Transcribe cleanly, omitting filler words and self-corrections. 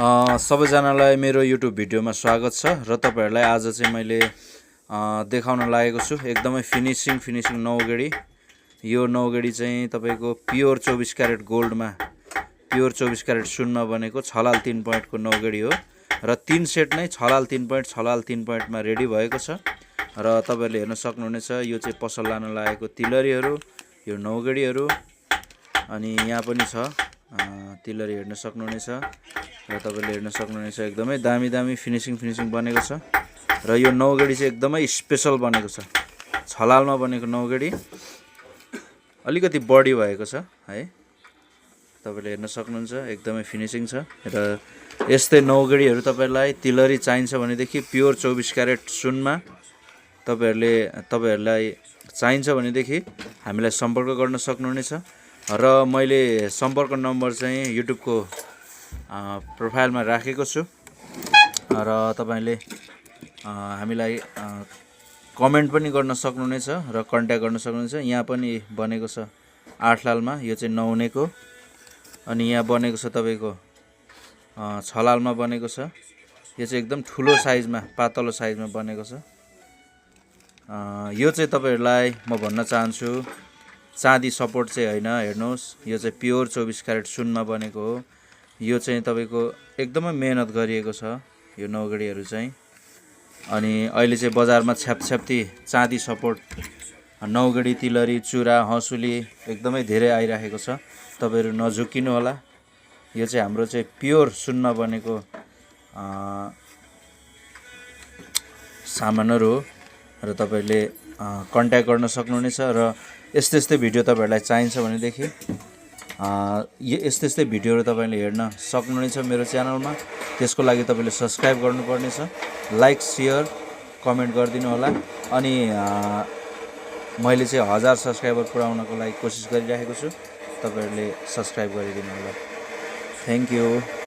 सबैजनालाई मेरो युट्युब भिडियोमा स्वागत छ र तपाईहरुलाई आज चाहिँ मैले देखाउन लागेको छु एकदमै फिनिशिङ नौगेडी। यो नौगेडी चाहिँ तपाईको प्योर 24 क्यारेट गोल्डमा प्योर 24 क्यारेट सुनमा बनेको छलाल 3 पोइन्टको नौगेडी हो र 3 सेट नै छलाल 3 पोइन्टमा रेडी भएको छ र तपाईहरुले हेर्न सक्नुहुनेछ। यो चाहिँ पसल लान लागेको तिलरीहरु, यो नौगेडीहरु अनि यहाँ पनि छ तिलरी हेर्न सक्नुहुनेछ र तपाईले हेर्न सक्नुहुनेछ। एकदमै दामी फिनिशिङ बनेको छ र यो नौगेडी चाहिँ एकदमै स्पेशल बनेको छ। छलालमा बनेको नौगेडी अलिकति बडी भएको छ है, तपाईले हेर्न सक्नुहुन्छ। एकदमै फिनिशिङ छ र यस्तै नौगेडीहरु तपाईलाई तिलरी चाहिन्छ भनेदेखि प्योर 24 क्यारेट सुनमा तपाईहरुलाई चाहिन्छ भनेदेखि हामीलाई सम्पर्क गर्न सक्नुहुनेछ र मैले सम्पर्क नम्बर चाहिँ युट्युबको प्रोफाइलमा राखेको छु र तपाईले हामीलाई कमेन्ट पनि गर्न सक्नुहुनेछ र कन्ट्याक्ट गर्न सक्नुहुनेछ। यहाँ पनि बनेको छ 8 लालमा, यो चाहिँ नौनेको, अनि यहाँ बनेको छ तपाईको छलालमा बनेको छ। यो चाहिँ एकदम ठुलो साइजमा पातलो साइजमा बनेको छ। यो चाहिँ तपाईहरुलाई म भन्न चाहन्छु चाँदी सपोर्ट चाहिँ हैन, हेर्नुहोस् यो चाहिँ प्योर 24 क्यारेट सुनमा बनेको हो। यो चाहिँ तपाईको एकदमै मेहनत गरिएको छ यो नौगेडीहरु चाहिँ। अनि अहिले चाहिँ बजारमा छ्यापछ्याप्ती चाँदी सपोर्ट नौगेडी, तिलरी, चुरा, हँसुली एकदमै धेरै आइराखेको छ। तपाईहरु नझुकिनु होला। यो चाहिँ हाम्रो चाहिँ प्योर सुनमा बनेको सामानहरु हो र तपाईले कन्ट्याक्ट गर्न सक्नुहुनेछ र यस्तै भिडियो तपाईहरुलाई चाहिन्छ भनेदेखि यस्तै भिडियोहरु तपाईले हेर्न सक्नुहुनेछ मेरो च्यानलमा। त्यसको लागि तपाईले सब्स्क्राइब गर्नुपर्नेछ, लाइक शेयर कमेन्ट गरिदिनु होला। अनि मैले चाहिँ 1000 सब्स्क्राइबर पुर्याउनको लागि कोसिस गरिरहेको छु, तपाईहरुले सब्स्क्राइब गरिदिनु होला। Thank you.